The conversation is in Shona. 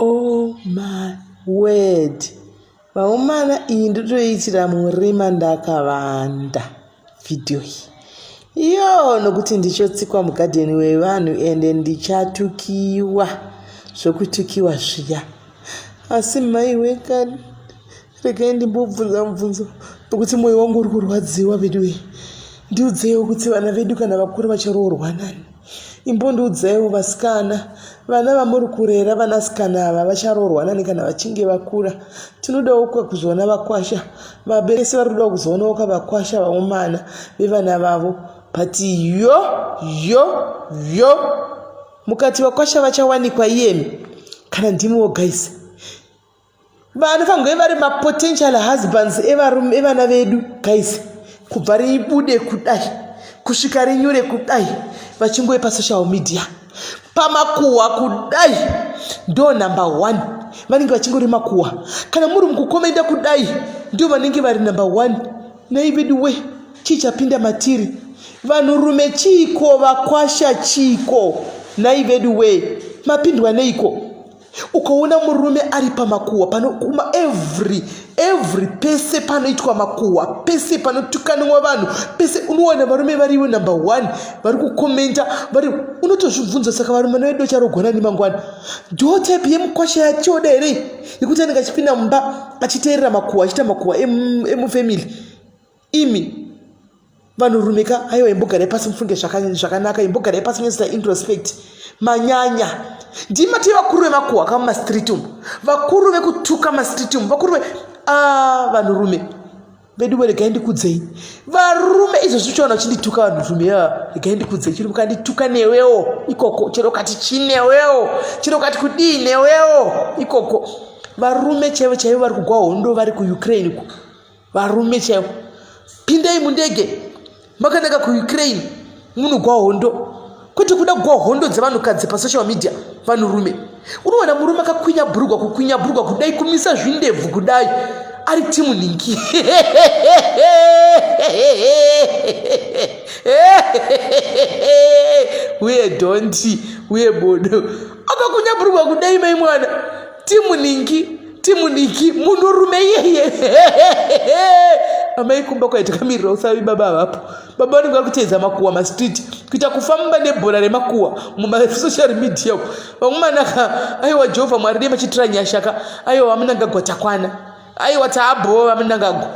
Oh my word. Vaomana iyi ndotoiitira murima ndakavanda video iyi. Yoo nokuti ndichotsikwa mugadheni wevanhu ende ndichatukiwa zvokutukiwa zviya. Asi mhaiwe kani regai ndimbobvunza mubvunzo nokuti mwoyo wangu uri kurwadziwa veduwe. Ndiudzeiwo kuti vana vedu kana vakura vacharoorwa nani? Imbondiudzaiwo vasikana, vana vamuri kurera vanasikana ava vacharoorwa nani kana vachinge vakura? Tinodawo kuzoona vakwasha. Vabereki vari kudawo kuzoonawo ka vakwasha vaomana vevana vavo. But yo yo yo mukati vakwasha vachawanikwa iyemi kana ndimiwo guys. Vanofanirwa kunge vari mapotential husbands evarume evana vedu guys kubva ribude kudai kusvika rinyure kudai vachingove pasocial media pamakuhwa kudai ndo number one vanenge vachingori makuhwa kana muri mukukomenda kudai ndio vanenge vari number one nei vedu we chii chapinda matiri vanhurume chiiko vakwasha chiiko nhai vedu we mapindwa neiko Ukaona murume ari pamakuhwa panokuma every every pese panoitwa makuhwa pese panotukanwa vanhu pese unowana varume varivo number one vari kukomenta vari unotozvibvunza saka varume vano vedu vacharogona nemangwana ndo type yemukwasha yatioda here yekuti anenge achipinda mumba achiteerera makuhwa achiita makuhwa emufamily imi Vanhurume ka aiwa imbogarai pasi mufunge zvakanaka imbogarai pasi munyatsoita introspect manyanya ndima tiri vakuru vemakuhwa ka mumastreet umu vakuru vekutuka mastreet umu vakuru ve ah, vanhurume veduwe regai ndikudzei varume izvozvi uchaona uchindituka vanhurume ya regai ndikudzei chiri mukandituka newewo ikoko chero ukati chinewewo chero ukati kudii newewo ikoko varume chaivo chaivo vari kugwa hondo vari kuukraine ku Varume chaivo pindai mundege makanaka kuUkraine munogwa hondo kwete kuda kugwa hondo dzevanhukadzi pasocial media vanhurume unowana murume akakwinya bhurugwa kukwinya bhurugwa kudai kumisa zvindebvu kudai ari timu nhingi uye dhonti uye bodo akakunya bhurugwa kudai mai mwana timu nhingi timuniki munhurume iyeye amai kumba kwai takamirira usavi baba avapo baba vanenge vari kuteedza makuwa mastreet kuita kufamba nebhora remakuwa mumasocial media vamwe manaka aiwa jehovha mwari dei machitira nyasha ka aiwa vamunangagwa takwana aiwa taabhoo vamunangagwa.